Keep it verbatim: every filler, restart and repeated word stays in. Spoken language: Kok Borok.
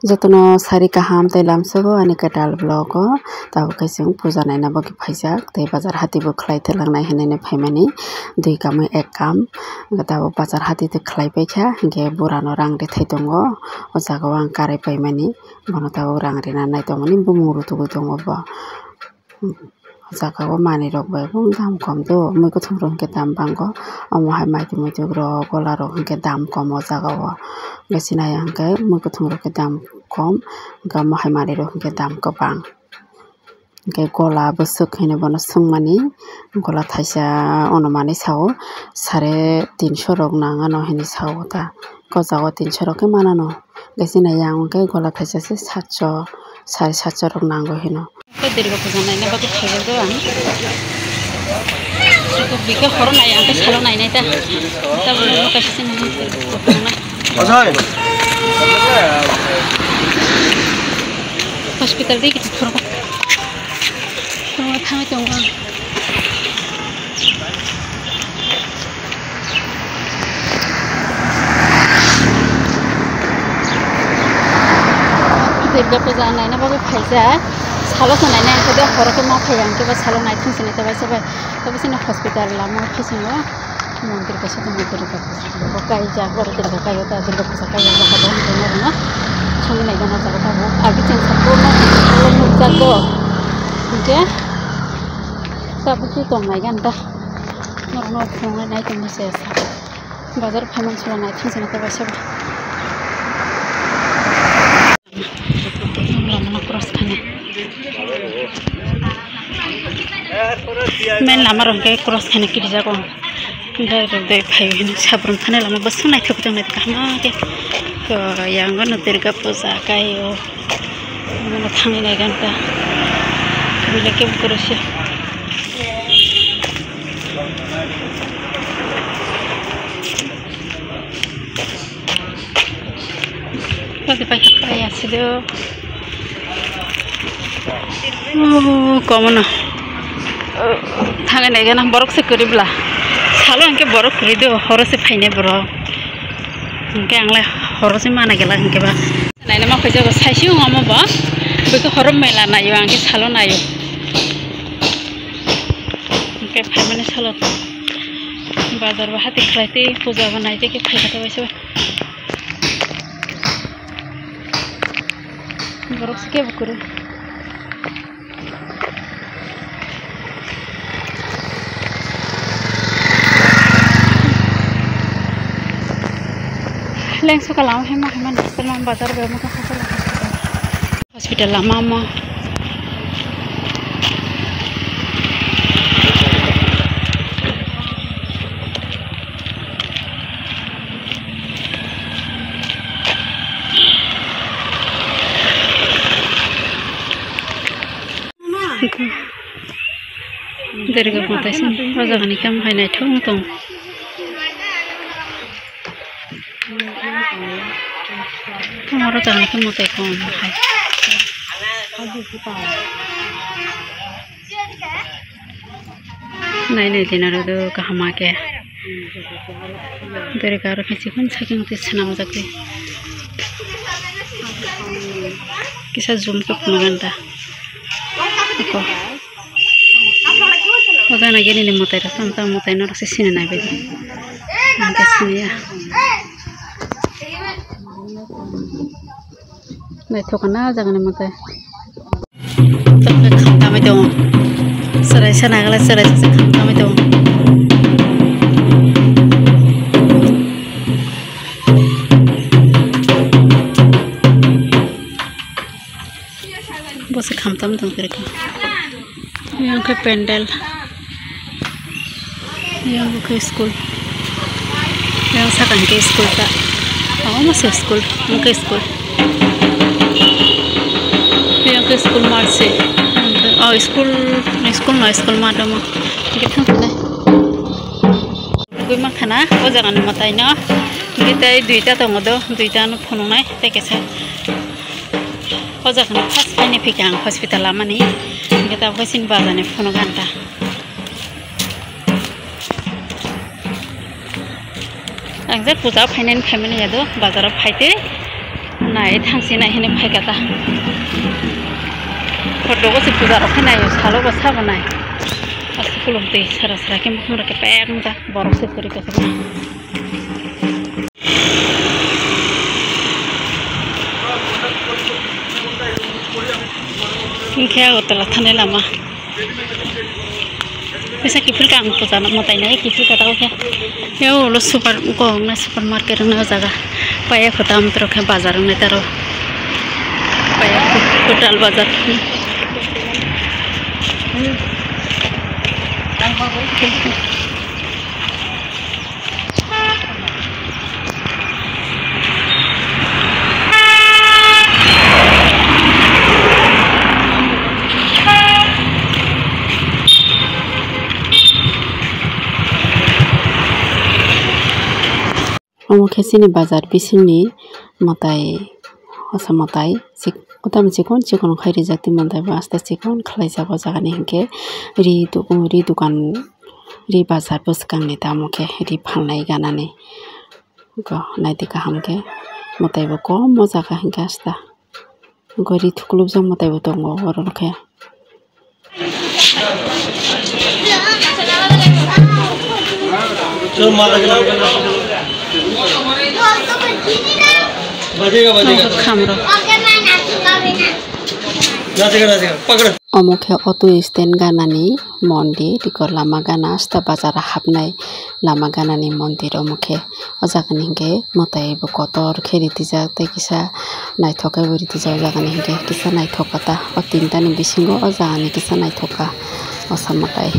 Jotono sari kaham tei lamsogo ani kwtal vlog o. Tabuk khe chwng puja naina bagwi phaijak tei bazar hati bo khlai twlangnai hinwi phaimani, dui kamwi ek kam. Tabuk bazar hati tei khlai paikha, hinkhe burano rang rithai tongo, o jaga o ang karwi paimani, bono tabuk rang rina nai tongmani bumung rutugwi tongo bo. O jaga o manwi rok bai bo dam kom do, mui kwthwng rok hinkhe dam bango, omo hai maitu muitu rok gola rok hinkhe dam kom o jaga o, hwnkhe sinai hinkhe mui kwthwng rok khe dam kom, hinkhe omo hai manwi rok hinkhe dam kwbang. Hinkhe gola bwswk hinwi bono swngmani, gola thaisa ono manwi sao sare tinso rok nang ano hinwi sao ta, o jaga o tinso rok khe manano. Hwnkhe chini yang hwnkhe gola thaisa se satso, sare satso rok nango hino. Tei Durga puja naina bagwi phaijak do ang. Bikhe horo nai ang khe salo nainai ta. Tabuk kaisa se nang. Hospital dei kitu khoro. Khoro thangwi tongo ang. Durga puja naina bagwi phaijak. Salo se naina hinkhe de horo khe ma phaiya hinkhe ba salo naithung sini tei bai se bai. Tei bisini hospital lama kisingo mondir kaisa tongo Durga puja. Bo kaijak oro Durga kaio ta Durga puja kaio bo habo hinkhe norokno songwi naikha o jaga tabuk. Agi chwng sakno nukjak bo hinkhe. Tabuk twi tong nai gani ta. Norokno phunuknai nai tongma se sa. Bazar phaimani salo nai thang sini tei bai sabo. Lamano cross khaina. Main lama rok khe cross khaina kirijago. Dai rok dai phai hino sabrum thani lama bwswk naithok tong nai kaham khe. Ko yang no Durga puja kai o. Mano thangwi nai ganta. Bile ke bukuro se. Pake paikha pai asido. Oh, komono. Thangwi nai gana borok se kwrwi bwla. Salo hinkhe borok kwrwi do, horo se phainai borok. Hinkhe angle horo se mana gela hinkhe ba. Naina ma khaijak bo saisung omo bo. Bwkhe horo mela naio, ang khe salo naio. Hwnkhe phaimani salo bazar bo hati khlai tei puja bo nai tei khe phaikha tei waisa. Borok se kebo kwrwi. Lengso ka lama hai ma hai ma nokhelma bazar bai ma ka hospital. Hospital lama mo. Derga pota sin o jaga ni kam hai naithok tong. Tong oro jaga ni kam mwtai kom hai. Nai nai twi naro do kaham ma khe. Derga aro khe chikon saking twi swnamjak twi. Kisa zoom khe phunukganta. Eko. O gana gini ni mwtai rok tamo tamo mwtai norok se sini nai bai. Ang khe sini ya. Naithok na jaga ni mwtai. Tamo khe khamtamwi tongo. Chwrai sana gala chwrai sa khamtamwi tongo. Bo se khamtam tong khe. Yang khe pandal. Yang khe school. Yang sakang khe school ta. Omo se school, hwnkhe school. Yang khe school mat se. Oh, school, school no, school mat omo. Hwnkhe thang khe. Nugui mankha na o jaga ni mwtai no. Hwnkhe tei duita tongo do, duita no phunuknai tei kaisa. O jaga no first phaini phikha ang hospital lamani. Hwnkhe tabuk sini bazar ni phunuk ganta. Ang je puja phainani phaimani ya do, bazar o phaitwi. Nai thangsi nai hini phaikha ta. Photo o se puja rok khe nai o salo bo sabo nai. Aswk khulum twi sara sara khe mukhung rok khe pek wng jak borok se kwrwi tongkha. Hinkhe Agartala thanai lama. Kaisa kiphilka ang puja no mwtai nai kiphilka tabukhe. Yo ulo super kok wngnai supermarket wngnai o jaga. Paiya kho tam toro khe bazar wngnai taro. Paiya kho total bazar. Omo khe chini bazar bisingni mwtai, hosa mwtai, chik-, kwtam chikon chikon khai rijak tei mwtai bo aste chikon khlai jak o jaga ni hinkhe ri du-, ri dukan, ri bazar bwskang ni tamo khe ri phalnai gana ni. Naidi kaham khe mwtai bo kom o jaga hinkhe hasta. Gori thuklubjak mwtai bo tongo oro khe. Khamrok. Omo khe auto stand ganani mondir, eko lama gana hasta bazar hapnai lama ganani mondir omo khe. O jaga ni hinkhe mwtai bo kotor khe ritijak tei kisa naithok khe bo ritijak o jaga ni hinkhe kisa naithok kha ta o tinta ni bisingo o jaga ni kisa naithok kha o sa mwtai.